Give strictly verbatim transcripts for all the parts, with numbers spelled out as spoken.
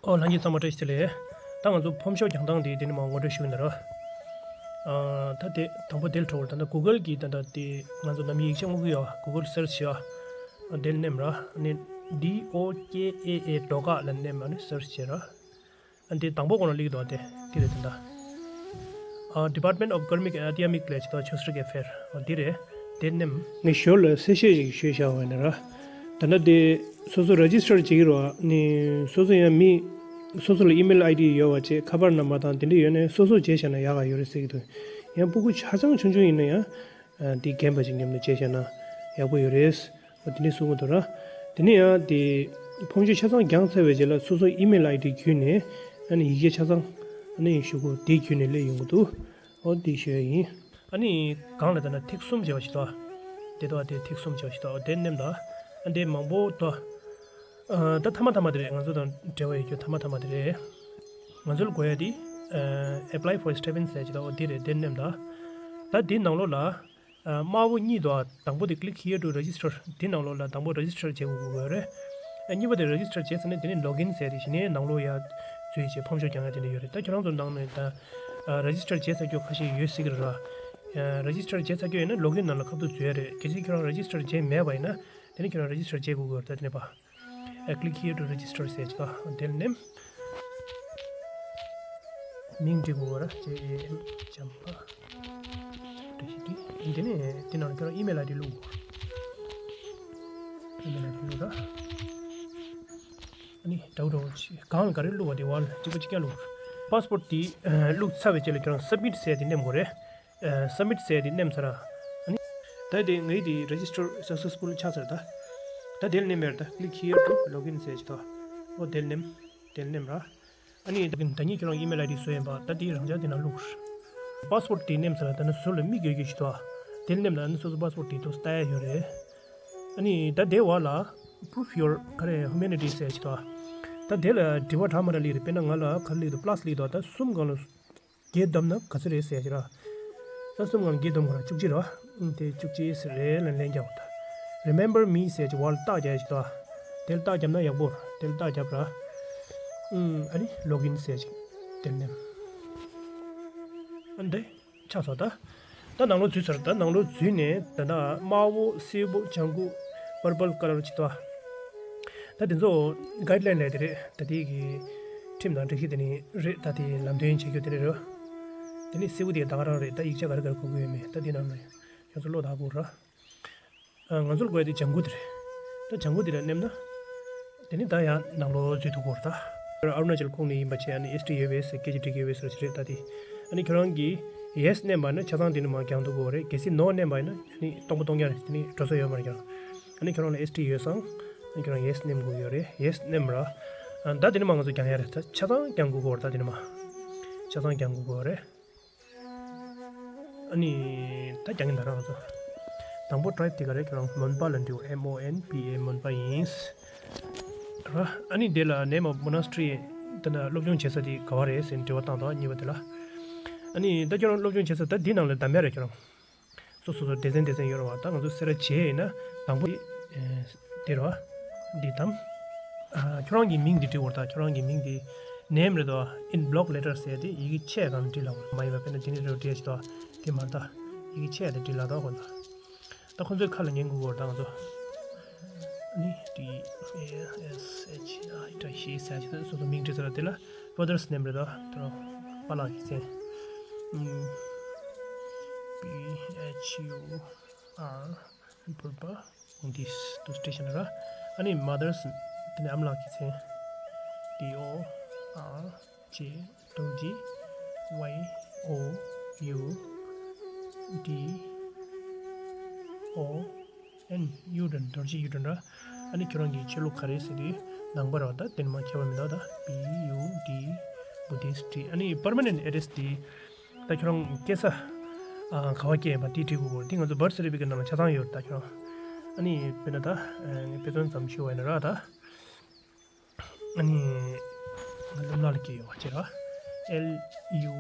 ཨོ་ལྷན་རྒྱས་ཚང་མ་བཀྲ་ཤིས་བདེ་ལེགས། ད་ང་ཚོ་ཕོམ་ཤོག་རྒྱག་སྟངས་དེ་དེ་ནས་མར་ངོ་སྤྲོད་ཞུ་གི་ཡིན་ད་ར། ཨ་ད་དེ་དང་པོ་དེ་ལ་འགྲོ་དགོས་རེད། ད་ལྟ་གུ་གལ་གྱི་ད་ལྟ་དེ་ང་ཚོ་ནམ་ཡིག་ཆ་སྔོག་གི་ཡོད། གུ་གལ་སར་ཆི་བྱས་ཨ། དེ་ལ་མནན་ར། ཨ་ནི་D O K A A ཌོ་ཀ་ལ་མནན། ཨ་ནི་སར་ཆི་བྱས་ར། ཨ་འདི་དང་པོ་གོང་ལ་སླེབས་འདུག་དེ་དེ་རེད་དེ་འདྲ། ཨ་Department of Karmik and Adhyatmic ལས་ཅི་ད་ཆོས་རིག་གི་ཕེར་ཨ་འདི་རེད། དེ་མནན། ངས་ཞོར་ལ་གསལ་བཤད་ཅིག་ཞུས་བཞག་པ་ཡིན་ན་ར། ད་ལྟ་དེ་སོ་སོ་རེ་ཇི་སི་ཊར་བྱེད་ཀྱི་རེད་བ། ནི་སོ་སོ་ཡང་མི་སོ་སོ་ལ་ཨི་མེལ་ཨའི་ཌི་ཡོད་པ་བྱས། ཁ་པར་ནམ་བར་དང་དེ་འདྲ་ཡོད་ནས་སོ་སོ་བྱས་བཞག་ན་ཡག་ག་ཡོད་རེད་ཟེར་གྱི་འདུག་ཡང་སྤུ་གུ་ཆ་ཚང་ཆུང་ཆུང་ཡིན་ན་ཡང་དེ་རྒན་པ་ཅིག་མཉམ་དུ་བྱས་བཞག་ན་ཡག་པོ་ཡོད་རེད། འོ་དེ་འདྲས་གསུང་གི་འདུག་ར། དེ་ནས་ཡང་དེ་ཕོམ་ཤོག་ཆ་ཚང་བརྒྱངས་ཚར་བའི་རྗེས་ལ་སོ་སོའི་ཨི་མེལ་ཨའི་ཌི་བརྒྱུད་ནས་ཨ་ནི་ཡིག་ཆ་ཆ་ཚང་ཨ་ནི་ཞུ་སྒོ་དེ་བརྒྱུད་ནས་སླེབས་ཡོང་གི་འདུག་འོ་དེ་ཞུ་ཡ་ཡིན། ཨ་ནི་གང་ལ་ད་ན་ཐིག་གསུམ་བྱས་པ་ཞིག་འདུག་དེ་དག་དེ་ཐིག་གསུམ་བྱས་པ་ཞིག་འདུག་དེ་མནན་ད། ཨ་འདི་མང་པོ་འདུག་ཨ་ད་ཐ་མ་ཐ་མ་དེ་རེད། ང་ཚོ་དང་འབྲེལ་བ་ཡོད་རྒྱུ་ཐ་མ་ཐ་མ་དེ་རེད། ང་ཚོ་ལ་དགོས་ཡ་དེ་ཨ་Apply for stipend ཟེར་གྱི་འདུག་འོ་དེ་རེད། དེ་མནན་ད། ད་དེའི་ནང་ལོགས་ལ། ཨ་དམར་པོ་གཉིས་འདུག་ཨ་དང་པོ་དེ་Click here to register དེ་ནང་ལོགས་ལ་དང་པོ་རེ་ཇི་སི་ཊར་བྱེད་དགོས་ཀྱི་ཡོད་རེད། ཨ་གཉིས་པ་དེ་རེ་ཇི་སི་ཊར་བྱས་ཚར་ནས་དེ་ནས་ལོག་ཨིན་ཟེར་དེ་གཞི་ནས་ནང་ལོགས་ཡར་འཛུལ་བྱས་ཕོམ་ཤོག་རྒྱག་ཡ་དེ་འདྲ་ཡོད་རེད། ད་ཁྱོད་རང་ཚོ་ནང་ནས་ད་ཨ་རེ་ཇི་སི་ཊར་བྱས་ཚར་རྒྱུ་ཁ་ཤས་ཡོད་སྲིད་ཀྱི་རེད་ར། ཨ་རེ་ཇི་སི་ཊར་བྱས་ཚར་རྒྱུ་ཡིན་ན་ལོག་ཨིན་ནང་ལ་ཁ་ཐུག་འཛུལ་ཡ་རེད། གལ་སྲིད་ཁྱོད་རང་རེ་ཇི་སི་ཊར་བྱས་མེད་པ་ཡིན་ན་དེ་ནས་ཁྱོད་རང་རེ་ཇི་སི་ཊར་བྱེད་དགོས་ཀྱི་ཡོད་རེད། ད་དེ་ནས་པ། ཨ་Click here to register ཟེར་གྱི་འདུག་དེ་ནས་མིང་འབྲི་དགོས་ར། J A M བྱམས་པ་བཀྲ་ཤིས་བདེ་ལེགས། དེ་ནས་དེ་ནང་ལ་ཁྱོད་རང་ཨི་མེལ་ཨའི་ཌི་བླུགས། ཨི་མེལ་ཨའི་ཌི་བླུགས་ར། ཨ་ནི་འདྲ་བོ་འདྲ་བོ་ཅིག་གང་ལ་ག་རེ་བླུགས་པ་དེ་བར་ལ་གཅིག་པ་གཅིག་རྐྱང་བླུགས། པ་སི་པོར་ཊི་དེ་བླུགས་ཚར་བའི་རྗེས་ལ་ཁྱོད་རང་སབ་མིཊ་ཟེར་དེ་མནན་དགོས་རེད། ཨ་སབ་མིཊ་ཟེར་དེ་མནན་ཚར། ཨ་ནི་ད་དེ་ངའི་དེ་རེ་ཇི་སི་ཊར་སག་སེ་སི་ཕུལ་ཆགས་ཚར། ད་ད་དེ་ལ་མནན་པ་རེད། ད་Click here to log in ཟེར་གྱི་འདུག་འོ་དེ་ལ་མནན། དེ་ལ་མནན་ར། ཨ་ནི་ད་གིན་ད་ནི་ཁྱོད་རང་ཨི་མེལ་ཨའི་ཌི་བཟོས་ཡིན་པ་ད་དེ་རང་འཇགས་དེ་ནང་བླུགས། པ་སི་པོར་ཊི་དེ་མནན་ཚར། ད་ནི་ཟུར་ལ་མིག་ཡོད་རྒྱུ་ཞིག་འདུག་དེ་ལ་མནན་ན་ཨ་ནི་སོ་སོ་པ་སི་པོར་ཊི་དེ་ལྟ་ཡ་ཡོད་རེད། ཨ་ནི་ད་དེ་བར་ལ་Prove your ག་རེ་Humanity ཟེར་གྱི་འདུག་ད་དེ་ལ་དྲི་བ་འདྲ་མི་འདྲ་སླེབས་རེད། དཔེར་ན་ང་ལ་ག་རེ་སླེབས་འདུག་པ་ལ་སི་སླེབས་འདུག་ད་གསུམ་སྒང་ལ་བརྒྱད་བདམས་ན་ག་ཚོད་རེད་ཟེར་གྱི་ར། ད་གསུམ་སྒང་ལ་བརྒྱད་བདམས་དགོས་ར། བཅུ་གཅིག་ར། ཨང་དེ་བཅུ་གཅིག་ཟེར་རེད་ལ་ལན་རྒྱག་འོ་ད། Remember me ཟེར་གྱི་བར་ལ་རྟགས་རྒྱག་ཡ་ཞིག་འདུག་དེ་ལ་རྟགས་བརྒྱབ་ན་ཡག་པོ་རེད། དེ་ལ་རྟགས་བརྒྱབ་ར། ཨང་ཨ་ནི་Log in ཟེར་གྱི་དེ་ནས་ཨ་འདི་ཆགས་སོང་ད། ད་ནང་ལོགས་འཛུལ་ཚར། ད་ནང་ལོགས་འཛུལ་ནས་ད་ལྟ་དམར་པོ་སེར་པོ་ལྗང་ཁུ་པར་པལ་ཀ་ལར་ཅིག་འདུག་ད་དེ་ཚོ་གའིཌ་ལའིན་ལབ་དེ་རེད། ད་དེ་གི་ཁྲིམས་དང་སྒྲིག་གཞི་དེ་ནི་རེད། ད་དེ་ལམ་སྟོན་བྱེད་རྒྱུ་དེ་ནི་རེད། དེ་ནི་སེར་པོ་དེ་ད་ག་རང་རེད། ད་ཡིག་ཆ་ག་རེ་ག་རེ་དགོས་ཀྱི་ཡོད་མེད་ད་དེ་ནང་ལ་ཡོད་ཚོ་བློ་ཐག་དགོས་ར། ང་ཚོར་དགོས་ཡ་དེ་ལྗང་ཁུ་དེ་རེད། ད་ལྗང་ཁུ་དེ་ལ་མནན་ན། དེ་ནི་ད་ཡང་ནང་ལོགས་འཛུལ་ཐུབ་ཀྱི་ཡོད་རེད་ད། ཨ་རུ་ན་ཅལ་ཁོངས་ནས་ཡིན་པ་བྱས། ཨ་ནི་ཨེས་ཊི་ཡོད་པས་ཟེར། སྐད་ཆ་འདྲི་གི་ཡོད་པས་ཟེར་བ་ཞིག་རེད་ད་དེ། ཨ་ནི་ཁྱོད་རང་གིས་ཡེ་སི་མནན་པ་ན་ཆ་ཚང་དེ་ནི་མར་རྒྱག་འདུག་གི་རེད། གལ་སྲིད་ནོ་མནན་པ་ཡིན་ན་ཨ་ནི་སྟོང་པ་སྟོང་རྐྱང་རེད། དེ་ནི་འགྲོ་ས་ཡོད་མ་རེད་ཀྱང་། ཨ་ནི་ཁྱོད་རང་ལ་ཨེས་ཊི་ཡོད་ཙང་། ཨ་ནི་ཁྱོད་རང་ཡེ་སི་མནན་དགོས་ཡོད་རེད། ཡེ་སི་མནན་པ་ར། ཨ་ད་དེ་ནི་མར་ང་ཚོ་རྒྱག་ཡ་རེད། ད་ཆ་ཚང་རྒྱག་དགོས་ཀྱི་ཡོད་རེད། ད་དེ་ནི་མར་ཆ་ཚང་རྒྱག་དགོས་ཀྱི་ཡོད་རེད། ཨ་ནི་ད་རྒྱག་གིན་ད་རང་ཚོ། དང་པོ་ཊའིབ་དེ་ག་རེ་ཁྱོད་རང་མོན་པ་ལ་འབྲི་འོ། M O N P A མོན་པ་ཡིན། ར། ཨ་ནི་དེ་ལ་name of monastery དེ་ན་སློབ་སྦྱོང་བྱེད་ས་དེ་ག་བ་རེད་ཟེར་འདྲི་བ་བཏང་དང་གཉིས་པ་དེ་ལ། ཨ་ནི་ད་ཁྱོད་རང་སློབ་སྦྱོང་བྱེད་ས་ད་འདི་ནང་ལ་འདམ་ཡ་རེད་ཁྱོད་རང་། སོ་སོ་སོ་སྡེ་ཚན་སྡེ་ཚན་ཡོད་རེད་བ། ད་ང་ཚོ་སེ་ར་བྱེས་ཡིན་ན་དང་པོ་དེ་དེ་རེད་བ། འདི་དང་། ཨ་ཁྱོད་རང་གི་མིང་འདི་འབྲི་འོ། ད་ཁྱོད་རང་གི་མིང་འདི་name རེད་དོ། in block letter ཟེར་དེ་ཡི་གེ་ཆེ་སྒང་འབྲི་ལ་འོ། མ་ཡིན་པ་དཔེར་ན་འདི་ནི་རེད་འབྲི་ཡ་ཞིག་དོ། དེ་མ་ད་ཡི་གེ་ཆེ་དེ་འབྲི་ལ་དོ་གོ་ད། ད་ཁོ་ཚོའི་ཁ་ལ་ཉན་དགོས་གོ་ད་ང་ཚོ། ནི་D A S H I བཀྲ་ཤིས་ཟེར་ཞིག་ད་སོ་སོ་མིང་འབྲི་ས་ལ་དེ་ལ་brother's name རེད་དོ། དེ་རང་པཱ་ལགས་ཀྱི་མཚན། P H U R བུ་པ། འདིས་དུ་བྲིས་ཤིང་ར། ཨ་ནི་mother's དེ་ནི་ཨ་མ་ལགས་ཀྱི་མཚན། D O R J རྡོ་རྗེ། Y O U D O N གཡུ་སྒྲོན། རྡོ་རྗེ་གཡུ་སྒྲོན་ར། ཨ་ནི་ཁྱོད་རང་གི་ཆོས་ལུགས་ག་རེ་ཟེར་དུས་ནང་པ་ར་བ། ད་དེ་ནི་མ་ཁྱད་པར་མི་འདུག་ད་B U D Buddhist བྲིས། ཨ་ནི་permanent address དེ། ད་ཁྱོད་རང་སྐྱེས་ས་ཨ་ག་བ་སྐྱེས་ཡིན་པ་དེ་བྲིས་དགོས་གོ། དེ་ང་ཚོ་birth certificate ནང་ལ་ཆ་ཚང་ཡོད་རེད། ད་ཁྱོད་རང་ཨ་ནི་དཔེར་ན་ད་ཨ་ནི་དཔེ་མཚོན་ཙམ་ཞུ་བ་ཡིན་ན་ར། ད་ཨ་ནི་ང་ལུམ་ལ་ལ་སྐྱེས་ཡོད་པ་བྱས་ར། L U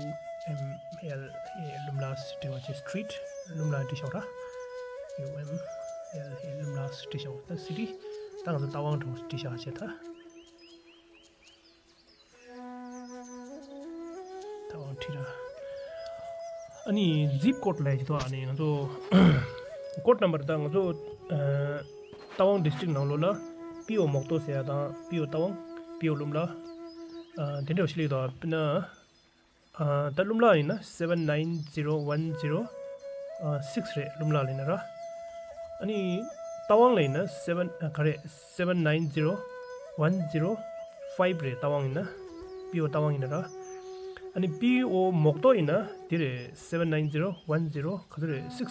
M L A ལུམ་ལ་ཟེར་བྲིས་པ་བྱས། street ལུམ་ལ་བྲིས་ཤོག་ར། U M L A ལུམ་ལ་ཟེར་བྲིས་ཤོག་ད་city ད་ང་ཚོ་རྟ་དབང་གྲོང་བྲིས་ཤག་བྱས་ད། ཁྲིད་ར། ཨ་ནི་zip code་ལབ་ཀྱི་འདུག་ཨ་ནི་ང་ཚོ་code number་ད་ང་ཚོ་ཨ་རྟ་དབང་district་ནང་ལོགས་ལ་པི་ཨོ་མོག་ཏོ་ཟེར་ཡ་དང་པི་ཨོ་རྟ་དབང་པི་ཨོ་ཀླུ་ལ་ཨ་དེ་འདྲ་བ་ཞིག་སླེབས་འདུག་དཔེར་ན་ཨ་ད་ཀླུ་ལ་ཡིན་ན་seven nine zero one zero six་རེད། ཀླུ་ལ་ལ་ཡིན་ན་ར། ཨ་ནི་རྟ་དབང་ལ་ཡིན་ན་seven་ཨ་ག་རེ་seven nine zero one zero five་རེད། རྟ་དབང་ཡིན་ན། པི་ཨོ་རྟ་དབང་ཡིན་ན་ར། ཨ་ནི་པི་ཨོ་མོག་ཏོ་ཡིན་ན་དེ་རེད། seven nine zero one zero ག་ཚོད་རེད། six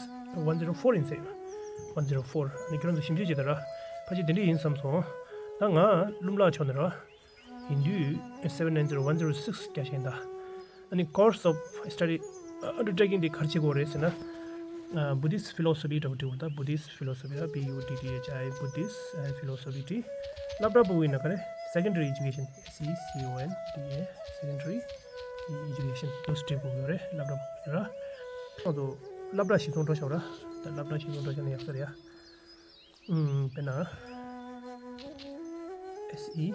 one zero four་ཡིན་ཟེར། one zero four། ཨ་ནི་ཁྱོད་རང་ཚོ་ཞིབ་འཇུག་བྱེད་དང་ར། ཕལ་ཆེར་དེ་འདྲ་ཡིན་བསམ་སོང་། ད་ང་ཀླུ་ལ་ཕྱོགས་ནས་ར། ཡིན་དུས་seven nine zero one zero six་རྒྱག་བཞིན་གདའ། ཨ་ནི་course of study undertaking་དེ་ག་རེ་བྱེད་དགོས་རེད་ཟེར་ན། Buddhist philosophy་འདྲ་བོ་བྲིས་འོང་ད། Buddhist philosophy་ད། B U D D H I Buddhist and philosophy་བྲིས། སློབ་གྲྭ་པུ་ཡིན་ན་ག་རེ། secondary education S E C O N D A secondary education་དུ་བྲིས་དགོས་ཡོད་རེད། སློབ་གྲྭ་པུ་ཡིན་ར། ང་ཚོ་སློབ་གྲྭ་གཞི་བཟུང་འགྲོ་ཤོག་ར། ད་སློབ་གྲྭ་གཞི་བཟུང་འགྲོ་ཤོག་ན་ཡག་ས་རེད་ཡ། ཨུམ། དཔེར་ན། S E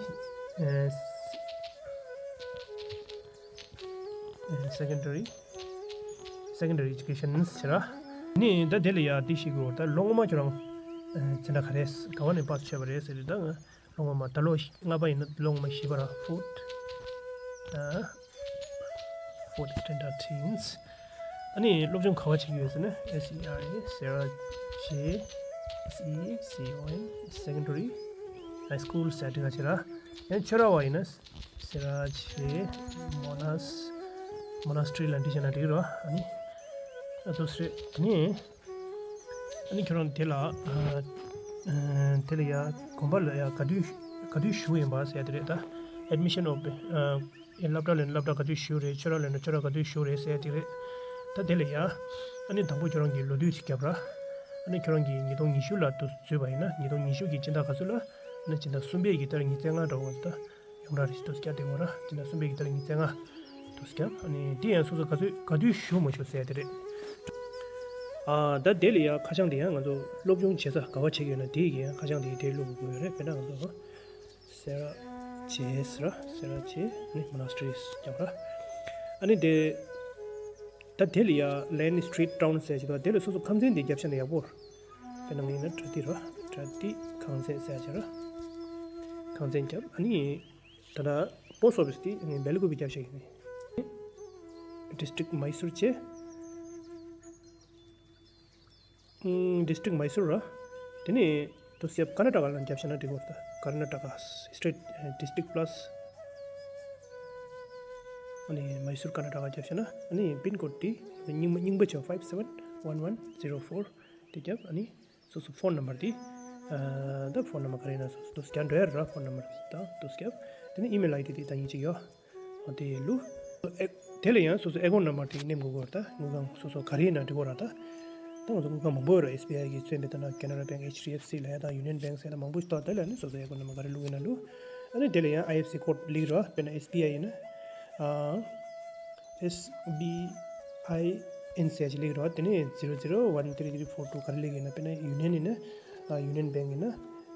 ཨེ་secondary secondary education་ཟེར་ར། ནི་ད་དེ་ལ་ཡ་དེ་ཤེས་དགོས་ད། ལོ་སྔོན་མ་ཁྱོད་རང་ཨེ་ཚེ་འདྲ་ག་རེ་ག་བ་ནས་པཱས་བྱས་པ་རེད་ཟེར་དུས་ད་ང་། ལོ་སྔོན་མ་ད་ལོ་ལྔ་པ་ཡིན་ན་ལོ་སྔོན་མ་བཞི་པ་ར། fourth ཨ་fourth standard teens། ཨ་ནི་སློབ་སྦྱོང་ག་བ་བྱེད་ཀྱི་ཡོད་ཟེར་ན། S E R A Sarah J S E C O N secondary high school་ཟེར་དེ་ག་བྱེད་ར། ཡང་ཁྱོད་ར་བ་ཡིན་ན་Sarah J Monas Monastery་ལ་འདི་བྱས་ན་འགྲིག་ར། ཨ་ནི་ཨ་ཏོ་སི་རེད། ཨ་ནི། ཨ་ནི་ཁྱོད་རང་དེ་ལ་ཨ་ཨ་དེ་ལ་ཡ་དགོན་པ་ལ་ཡ་ག་དུས་ག་དུས་ཞུགས་ཡིན་པ་ཟེར་ཡ་དེ་རེད་ད། Admission of ཨ་ཡ་སློབ་གྲྭ་ལ་ཡིན་ན་སློབ་གྲྭ་ག་དུས་ཞུགས་རེད། ཆོས་ར་ལ་ཡིན་ན་ཆོས་ར་ག་དུས་ཞུགས་རེད་ཟེར་ཡ་དེ་རེད། ད་དེ་ལ་ཡ་ཨ་ནི་དང་པོ་ཁྱོད་རང་གི་ལོ་དུས་ཅིག་བརྒྱབ་ར། ཨ་ནི་ཁྱོད་རང་གི་ཉིས་སྟོང་ཉི་ཤུ་ལ་དུ་འཛུལ་བ་ཡིན་ན་ཉིས་སྟོང་ཉི་ཤུ་གི་སྤྱི་ཟླ་ག་ཚོད་ལ་ཨ་ནི་སྤྱི་ཟླ་གསུམ་པའི་གི་ཏ་རིག་ཉི་ཤུ་རྩ་ལྔ་འདྲ་བོ་ད། ཡོང་ར་རེ་ཞིག་ཏུ་སྐྱབས་དེ་ངོ་ར་དེ་ན་གསུམ་པའི་གི་ཏ་རིག་ཉི་ཤུ་རྩ་ལྔ་ཏུ་སྐྱབས། ཨ་ནི་དེ་ཡང་སོ་སོ་ག་ཚོད་ག་དུས་ཞུགས་མ་ཞུགས་ཟེར་དེ་རེད། ཨ་ད་དེ་ལ་ཡང་ཁ་བྱང་དེ་ཡང་ང་ཚོ་སློབ་སྦྱོང་བྱེད་ས་ག་བ་བྱེད་ཀྱི་ཡོད་ན་དེ་གི་ཡང་ཁ་བྱང་དེ་དེ་བླུག་དགོས་ཡོད་རེད། དཔེར་ན་ང་ཚོ་སེ་ར་ཇེ་ཟེར་ར། སེ་ར་ཇེ་ནི་Monasteries་རྒྱབ་ར། ཨ་ནི་དེ་ད་དེ་ལ་ཡང་Lane Street Town་ཟེར་ཞིག་དང་དེ་ལ་སོ་སོ་ཁང་ཚན་དེ་རྒྱབ་ཤ་ན་ཡག་པོ་རེད། དཔེར་ན་ངས་ན་བྲ་ཏི་ར། བྲ་ཏི་ཁང་ཚན་ཟེར་ཡ་ཅིག་ར། ཁང་ཚན་རྒྱབ། ཨ་ནི་ད་ལྟ་post office་དེ་ངས་སྦེལ་ཀོབ་བརྒྱབ་བཞག་ཡིན། District Mysore་བྱས། ཨུམ། District Mysore་ར། དེ་ནས་དུ་སྐྱབས་ཀར་ན་ཊ་ཀ་ལ་རྒྱབ་བཞག་ན་འགྲིག་གོ་ད། ཀར་ན་ཊ་ཀ་State District Plus། ཨ་ནི་Mysore་ཀར་ན་ཊ་ཀ་རྒྱབ་བཞག་ན། ཨ་ནི་pin code་དེ་རྙིང་མ་རྙིང་པ་ཆོག five seven one one zero four་དེ་རྒྱབ། ཨ་ནི་སོ་སོ་phone number་དེ། ཨ་ད་phone number་ག་རེ་ཡིན་ན་སོ་སོ་དུ་སྐྱབས་འགྲོ་ཡ་ར། phone number་དང་དུ་སྐྱབས། དེ་ནས་email ID་དེ་ད་ཡིན་གཅིག་ཡོད། འོ་དེ་ལུ། ཨེ་དེ་ལ་ཡང་སོ་སོ་account number་དེ་ནེམ་དགོས་གོ་ར་ད། དངུལ་ཁང་སོ་སོ་ག་རེ་ཡིན་ན་འགྲིག་གོ་ར་ད། ད་ང་ཚོ་དངུལ་ཁང་མང་པོ་ཡོད་ར། S B I་གི་མཚོན་པའི་ད་ན་Canara Bank། H D F C་ལ་ཡ་དང་Union Bank་ཟེར་ད་མང་པོ་ཞིག་ད། དེ་ལ་ནི་སོ་སོ་account number་ག་རེ་བླུག་ཡིན་ན་བླུག། ཨ་ནི་དེ་ལ་ཡང་I F S C code་ལིག་ར། དཔེར་ན་S B I་ཡིན་ན་ཨ་S B I N་ཟེར་ཅིག་ལིག་ར། དེ་ནས་zero zero one three three four two་ག་རེ་ལིག་ཡིན་ན། དཔེར་ན་Union་ཡིན་ན་ཨ་Union Bank་ཡིན་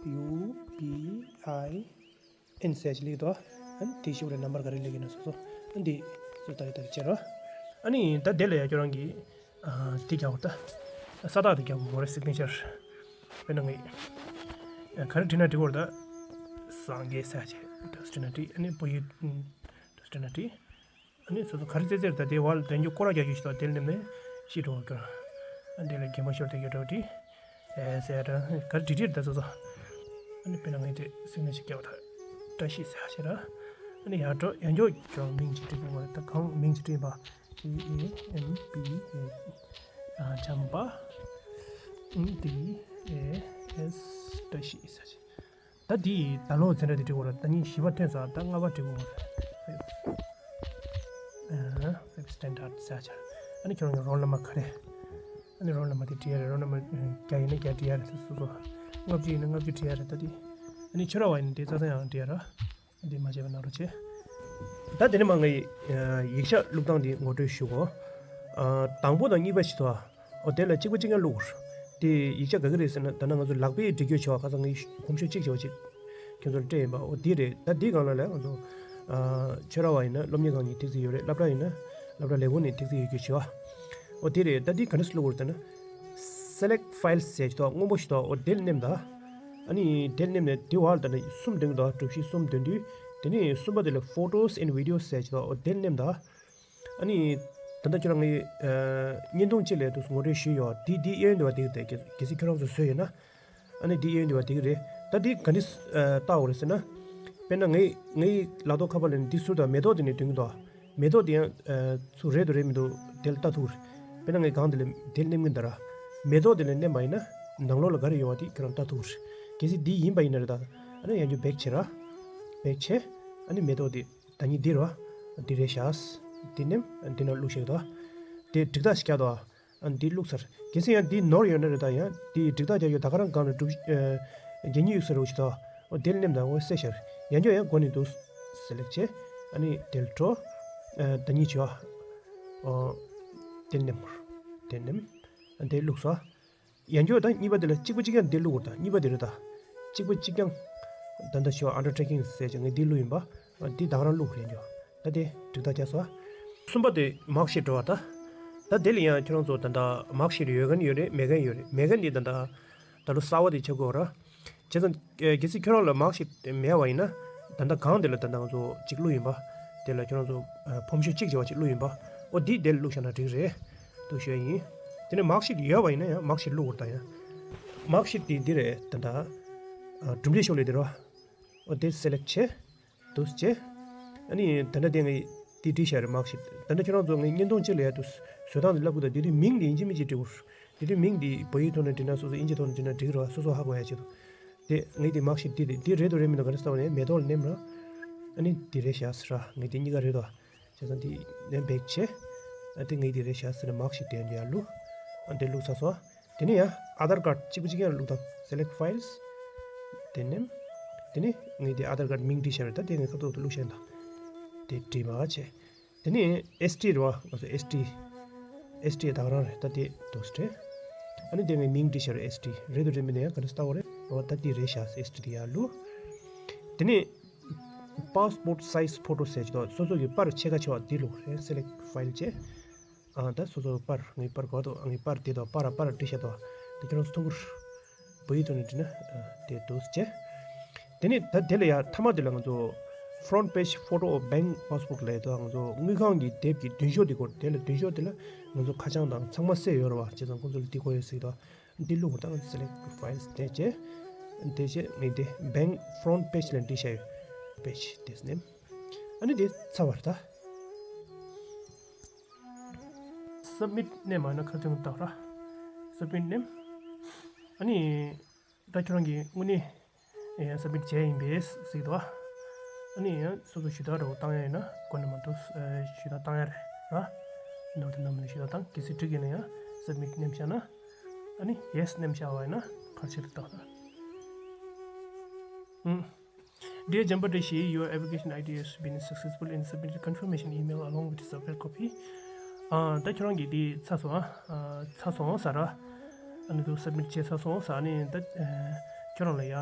ན་U B I N་ཟེར་ཅིག་ལིག་དོ། ཨ་ནི་དེ་ཤུགས་རེ་number་ག་རེ་ལིག་ཡིན་ན་སོ་སོ། ཨ་ནི་དེ་སོ་ད་རེ་ད་རེ་བྱེད་རོ། ཨ་ནི་ད་དེ་ལ་ཡ་ཁྱོད་རང་གིས་ཨ་དེ་རྒྱག་དགོས་ད། ས་རྟགས་དེ་རྒྱག་དགོས་རེད། signature། དཔེར་ན་ངས་ཨ་ག་རེ་བྲིས་ན་འགྲིག་གོ་རེད་ད། སངས་རྒྱས་ཟེར་ཅིག་འདུག་སེ་བྲིས་ན་འགྲིག་ཨ་ནི་བོད་ཡིག་འདུག་སེ་བྲིས་ན་འགྲིག་ཨ་ནི་སོ་སོ་ག་རེ་བཙལ་བཙལ་ད་དེ་བར་ལ་དོན་རྒྱུ་སྐོར་ར་རྒྱག་རྒྱུ་ཞིག་ད། དེ་ལ་ནེམ་ནས་ཤི་འགྲོ་བ་ཀྱང་། ཨ་འདི་ལ་རྒན་མ་ཤོར་དེ་གི་འགྲོ་དེ། ཨེ་ཟེར་ད་ག་རེ་བྲིས་བྲིས་ད་སོ་སོ། ཨ་ནི་དཔེར་ན་ངས་དེ་signature་རྒྱག་ད། བཀྲ་ཤིས་ཟེར་ཞེ་ད། ཨ་ནི་ཡར་འགྲོ་ཡར་འགྱོ་ཀྱང་མིང་ཅིག་བྲིས་དགོས་པ་རེད་ད། གང་མིང་ཅིག་བྲིས་པ། G A M P A། ཨ་བྱམས་པ། ཨ་ནི་D A S བཀྲ་ཤིས་ཟེར་ཞེ། ད་འདི་ད་ལོ་ཚེ་འདྲ་དེ་འགྲིག་གོ་ར། ད་ནི་བཞི་པ་ཐོན་ས། ད་ལྔ་པ་འགྲིག་གོ་ར། fifth standard་ཟེར་ཆ། ཨ་ནི་ཁྱོད་རང་གི་roll number་ག་རེ། ཨ་ནི་roll number་དེ་བྲིས་ཡ་རེད། roll number་བརྒྱ་ཡིན་ན་བརྒྱ་བྲིས་ཡ་རེད། སོ་སོ་ལྔ་བཅུ་ཡིན་ན་ལྔ་བཅུ་བྲིས་ཡ་རེད། ད་དེ་ཨ་ནི་ཁྱོད་ར་བ་ཡིན་ན་དེ་རྩ་ཚང་ཡང་བྲིས་ཡ་ར། འདི་མ་བྱས་པ་ནང་རོ་ཆེ། ད་དེ་ནས་མ་ངའི་ཡིག་ཆ་བླུགས་སྟངས་འདི་ངོ་སྤྲོད་ཞུ་གོ། དང་པོ་དང་གཉིས་པ་ཞིག་ཏུ། ཨོ་དེ་ལ་གཅིག་པ་གཅིག་རྐྱང་བླུགས། དེ་ཡིག་ཆ་ག་གི་རེད་ཟེར་ན། ད་ནང་ང་ཚོ་ལག་པས་འབྲི་རྒྱུ་བྱ་བ་ཁ་སང་ངའི་གོམས་གཤིས་གཅིག་བྱ་བ་གཅིག་ཁྱོད་ཚོར་སྤྲད་ཡིན་པ། ཨོ་དེ་རེད། ད་དེའི་སྒང་ལ་ལ་ང་ཚོ་ཆོས་ར་བ་ཡིན་ན་སློབ་གཉེར་ཁང་གཉིས་ཐེག་ཚིག་ཡོད་རེད། སློབ་གྲྭ་ཡིན་ན་ སློབ་གྲྭ་ལས་ཁུངས་ནས་ཐེག་ཚིག་ཡོད་རྒྱུ་བྱས་པ། འོ་དེ་རེད། ད་འདི་ག་འདྲས་བླུག་དགོས་རེད་ཟེར་ན། Select files ཟེར་གྱི་འདུག་སྔོན་པོ་ཞིག་འདུག་འོ་དེ་ལ་ནེམ་ད། ཨ་ནི་དེ་ལ་ནེམ་ནས་དེ་བར་ད་ནི་གསུམ་འདོན་གྱི་འདུག་གྲུ་བཞི་གསུམ་འདོན་དུས། དེ་ནས་གསུམ་པ་དེ་ལ་Photos and Videos ཟེར་གྱི་འདུག་འོ་དེ་ལ་ནེམ་ད། ཨ་ནི། ད་ལྟ་ཁྱོད་རང་ངའི་ཨ་བརྙན་ཐུང་གཅིག་ལ་དུས་ངོ་སྤྲོད་ཞུས་ཡོད། དེ་དེ་གཡས་གཡོན་དུ་བ་དེ་གི་རེད། གལ་སྲིད་ཁྱོད་རང་ཚོ་བཟོས་ཡོད་ན། ཨ་ནི་དེ་གཡས་གཡོན་དུ་བ་དེ་གི་རེད། ད་དེ་ག་འདྲས་ཨ་བལྟ་དགོས་རེད་ཟེར་ན། དཔེར་ན་ངའི་ངའི་ལག་ཐོག་ཁ་པར་ལ་ནི་འདི་ཟུར་དུ་མེ་ཏོག་དེ་ནས་འདོན་གྱི་འདུག་མེ་ཏོག་དེ་ཡང་ཨ་ཚུར་རེད་འདུག་རེད་མི་འདུག་དེ་ལ་ལྟ་ཐུབ་རེད། དཔེར་ན་ངའི་སྒང་དེ་ལ་དེ་ལ་ནེམ་གྱི་འདུག་ར། མེ་ཏོག་དེ་ལ་ནེམ་པ་ཡིན་ན་ནང་ལོགས་ལ་ག་རེ་ཡོད་པ་དེ་ཁྱོད་རང་ལྟ་ཐུབ་རེད། གལ་སྲིད་འདི་ཡིན་པ་ཡིན་ན་རེད། ད་ཨ་ནི་ཡང་བསྐྱར་བེག་བྱེད་ར། བེག་བྱེད། ཨ་ནི་མེ་ཏོག་དེ། ད་ནི་འདི་རེད་བ། འདི་རེད་ཤག་འདི་ནེམ། འདི་ནང་བླུགས་ཤིག་དོ། དེ་འགྲིག་ཐག་ཞིག་རྒྱག་དོ། ཨ་འདི་བླུགས་ཚར། གལ་སྲིད་ཡང་འདི་ནོར་ཡོད་ན་རེད། ད་ཡང་འདི་འགྲིག་ཐག་རྒྱག་ཡོད། ད་ག་རང་སྒང་ནས་སྒྲུབ། ཨ་རྒྱན་ཡིག་ཡོད་ས་རེད་ཤག་དོ། འོ་དེ་ལ་ནེམ་ད་འོ་གསལ་ཤར། ཡང་བསྐྱར་ཡང་སྒོ་ནས་འདུག་སེ་ལེག་བྱེད། ཨ་ནི་དེ་ལ་འགྲོ། ཨ་ད་ནི་བྱེད་བ། ཨོ། དེ་ལ་ནེམ། དེ་ལ་ནེམ། ཨ་འདི་བླུགས་སོ། ཡང་བསྐྱར་ད་གཉིས་པ་དེ་ལ་གཅིག་པ་གཅིག་རྐྱང་འདི་བླུག་དགོས། ད་གཉིས་པ་དེ་རེད། ད་གཅིག་པ་གཅིག་རྐྱང་། ད་ལྟ་ཞོ་ཨན་ཌར་ཊེ་ཀིང་ཟེར་ཅིག་ངས་འདི་བླུག་ཡིན་པ། འདི་ད་ག་རང་བླུག་རེད་འགྱོ། ད་དེ་འགྲིག་ཐག་བཅད་སོང་། གསུམ་པ་དེ་མར་ཀ་ཤིཊ་འགྲོ་བ་ད། ད་དེ་ལ་ཡང་ཁྱོད་རང་ཚོ་ད་ལྟ་མར་ཀ་ཤིཊ་ཡོད་མཁན་ཡོད་རེད། མེད་མཁན་ཡོད་རེད། མེད་མཁན་འདི་ད་ལྟ་ད་ལོ་གསར་པ་དེ་ཆགས་དགོས་ར། བྱས་ཙང་། ཨེ། གལ་སྲིད་ཁྱོད་རང་ལ་མར་ཀ་ཤིཊ་མེད་པ་ཡིན་ན། ད་ལྟ་སྒང་དེ་ལ་ད་ལྟ་ང་ཚོ་གཅིག་བླུགས་ཡིན་པ། དེ་ལ་ཁྱོད་རང་ཚོ་ཨ་ཕོམ་ཤུ་གཅིག་བྱས་པ་གཅིག་བླུགས་ཡིན་པ། ཨོ་འདི་དེ་ལ་བླུགས་བཞག་ན་འགྲིག་རེད། འདུག་ཞུ་ཡ་ཡིན། དེ་ནས་མར་ཀ་ཤིཊ་ཡོད་པ་ཡིན་ན་ཡང་མར་ཀ་ཤིཊ་བླུགས་དགོས་རེད། ད་ཡང་མར་ཀ་ཤིཊ་དེ་འདི་རེད། ད་ལྟ་ཨ་གྲུབ་འབྲས་ཤོག་ལེ་དེ་རེད་བ། ཨོ་དེ་སེ་ལེག་བྱས། འདུག་སེ་བྱས། ཨ་ནི་ད་ལྟ་དེ་ངས་དེ་བྲིས་བཞག་རེད། མར་ཀ་ཤིཊ། ད་ལྟ་ཁྱོད་རང་ཚོ་ངས་བརྙན་ཐུང་གཅིག་ལ་ཡ་འདུག་བཟོ་སྟངས་དེ་བསླབ་གི་འདུག་དེ་དུས་མིང་དེ་ཡིན་གཅིག་མིན་གཅིག་འབྲི་དགོས། དེ་དུས་མིང་འདི་བོད་ཡིག་ཐོག་ནས་བྲིས་ན་སོ་སོ། དབྱིན་ཇི་ཐོག་ནས་བྲིས་ན་འགྲིག་གི་རེད་བ། སོ་སོ་ཧ་གོ་ཡ་ཆེད་དུ། དེ་ངས་དེ་མར་ཀ་ཤིཊ་འདི་དེ་འདི་རེད་འདུག་རེད་མི་འདུག་ག་རེ་ལྟ་བ་ནས་མེ་ཏོག་ལ་ནེམ་ར། ཨ་ནི་འདི་རེད་ཤག་ཟེར་ར། ངས་དེ་གཉིས་ཀ་རེད་དོ། བྱས་ཙང་འདི་ནེམ་བེག་བྱས། ཨ་དེ་ངས་དེ་རེད་ཤག་ཟེར་ནས་མར་ཀ་ཤིཊ་དེ་ཡར་བླུགས། ཨ་དེ་བླུགས་ཚར་སོང་། དེ་ནས་ཡང་ཨ་དྷར་ཀར་ཌི་གཅིག་པ་གཅིག་རྐྱང་བླུགས་དང་། སེ་ལེག་ཕའིལ། དེ་ནས། དེ་ནས་ངས་དེ་ཨ་དྷར་ཀར་ཌི་མིང་བྲིས་བཞག་རེད། ད་དེ་ངས་ཁ་ཐོག་ཏུ་བླུགས་བཞག་ཡིན་ད། དེ་བྲིས་པ་བྱས། དེ་ནས་ཨེས་ཊི་རེད་བ། ང་ཚོ་ཨེས་ཊི། ཨེས་ཊི་ད་ག་རང་རེད། ད་དེ་འདུག་སེ་སྤྲད། ཨ་ནི་དེ་ངས་མིང་བྲིས་བཞག་རེད། ཨེས་ཊི་རེད་འདུག་རེད་མི་འདུག་ཡང་ག་འདྲ་ལྟ་བ་རེད། འོ་ད་དེ་རེད་ཤག་ཨེས་ཊི་དེ་ཡར་བླུགས། དེ་ནས་པཱས་པོར་སའིཛ་ཕོ་ཊོ་ཟེར་གྱི་འདུག་སོ་སོ་གི་པར་ཕྱེད་ཀ་ཕྱེ་བ་དེ་བླུགས་རེད། སེ་ལེག་ཕའིལ་བྱས། ཨ་ད་སོ་སོ་པར། ངའི་པར་གོ་དོ། ངའི་པར་དེ་དང་པར་པར་བྲིས་བཞག་དོ། དེ་ཁྱོད་རང་ཚོ་མཐོང་གི་རེད། བོད་ཡིག་ཐོག་ནས་བྲིས་ན་ཨ་དེ་འདུག་སེ་བྱས། དེ་ནས་ད་དེ་ལ་ཡ་མཐའ་མ་དེ་ལ་ང་ཚོ་Front Page Photo of Bank Passbook ལབ་ཡ་འདུག་ང་ཚོ་དངུལ་ཁང་གི་དེབ་ཀྱི་མདུན་ཤོག་དེ་སྐོར། དེ་ལ་མདུན་ཤོག་དེ་ལ་ང་ཚོ་ཁ་བྱང་དང་ཚང་མ་གསལ་ཡོད་རེད་བ། བྱས་ཙང་ཁོང་ཚོ་ལ་དེ་དགོས་ཡོད་ཟེར་གྱི་འདུག་འདི་བླུགས་པ་དང་སེ་ལེག་ཕའིལ་དེ་བྱས། དེ་བྱས་ངས་དེ་Bank Front Page ལ་འབྲི་བཞག་ཡོད། པེ་ཇི་དེ་ནས། ཨ་ནི་དེ་ཚར་བ་རེད་ད། སབ་མིཊ་ནེམ་མ་ན་ཁ་ཐུན་བཏགས་ར། སབ་མིཊ་ནེམ། ཨ་ནི་ད་ཁྱོད་རང་གིས་དངོས་གནས་ཡང་སབ་མིཊ་བྱས་ཡིན་པས་ཟེར་གྱི་འདུག་ཨ་ནི་ཡང་སོ་སོ་ཞུ་དག་འདྲ་བོ་བཏང་ཡ་ཡིན་ན་གོ་ནས་མ་འདུག་ཞུ་དག་བཏང་ཡ་རེད་ར། ནོར་དེ་ནམ་ནས་ཞུ་དག་བཏང་། གལ་སྲིད་འགྲིག་གི་ན་ཡང་སབ་མིཊ་ནེམ་བཞག་ན། ཨ་ནི་ཡེ་སི་ནེམ་བཞག་པ་ཡིན་ན་ཁ་ཕྱིར་བཏགས་ད། ཨུམ། Dear Jamba Rishi, your application I D has been successful and submitted confirmation email along with software copy. ཨ་ད་ཁྱོད་རང་གིས་འདི་ཚར་སོང་ཨ། ཚར་སོང་ཟེར་ར། ཨ་ནི་འདུག་སབ་མིཊ་བྱས་ཚར་སོང་ཟེར། ཨ་ནི་ད་ཁྱོད་རང་ལ་ཡ་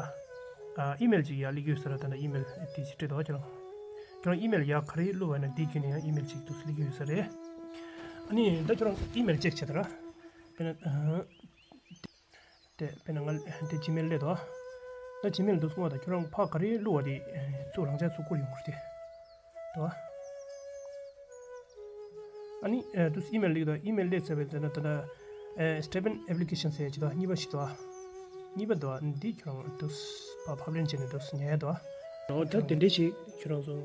ཨི་མེལ་ཅིག་ཡར་སླེབས་ཀྱི་ཡོད་ཟེར་ར། ད་ནི་ཨི་མེལ་དེ་ཅིག་སྤྲད་དོ་ཁྱོད་རང་། ཁྱོད་རང་ཨི་མེལ་ཡར་ག་རེ་བླུགས་པ་ཡིན་ན་དེ་བརྒྱུད་ནས་ཡང་ཨི་མེལ་ཅིག་འདུག་སླེབས་ཀྱི་ཡོད་ས་རེད། ཨ་ནི་ད་ཁྱོད་རང་ཨི་མེལ་ཅེག་བྱས་ད་ར། དཔེར་ན། དེ་དཔེར་ན་ང་དེ་ཇི་མེལ་སླེབས་དོ། ད་ཇི་མེལ་འདུག་སོང་བ་དང་ཁྱོད་རང་ཕར་ག་རེ་བླུགས་པ་དེ་ཚུར་རང་ཅག་ཚུར་བསྐུར་ཡོང་གི་རེད་དོ། ཨ་ནི་འདུག་ཨི་མེལ་སླེབས་དོ། ཨི་མེལ་སླེབས་ཚར་བའི་དེ་ན་ད་ལྟ་Step in application ཟེར་གྱི་དོ། གཉིས་པ་ཞིག་དོ། གཉིས་པ་དོ། འདི་ཁྱོད་རང་འདུག་ཕར་ཕབ་ལེན་བྱས་ནས་འདུག་ཉར་ཡ་དོ། འོ་ད་དེ་འདྲས་ཞིག་ཁྱོད་རང་ཚོ།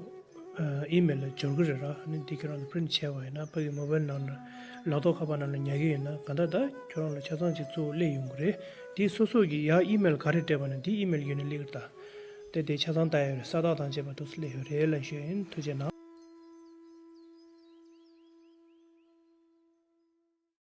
ཨི་མེལ་ལ་འབྱོར་གི་རེད་ར། ཨ་ནི་འདི་ཁྱོད་རང་ཚོ་པི་རིན་ཊི་བྱས་པ་ཡིན་ན་ཕ་གི་མོ་བེལ་ནང་ལ་ལག་ཐོག་ཁ་པར་ནང་ལ་ཉར་གི་ཡོད་ན་གང་ལྟར་ད་ཁྱོད་རང་ལ་ཆ་ཚང་ཅིག་གཙོ་བོ་སླེབས་ཡོང་གི་རེད། དེ་སོ་སོ་གི་ཡར་ཨི་མེལ་ག་རེ་སྤྲད་པ་ན་དེ་ཨི་མེལ་བརྒྱུད་ནས་སླེབས་གི་རེད་ད། དེ་དེ་ཆ་ཚང་ལྟ་ཡ་ཡོད་རེད། ས་རྟགས་དང་བཅས་པ་འདུག་སེ་སླེབས་ཡོད་རེད་ལབ་ཞུ་ཡ་ཡིན། ཐུགས་རྗེ་གནང་།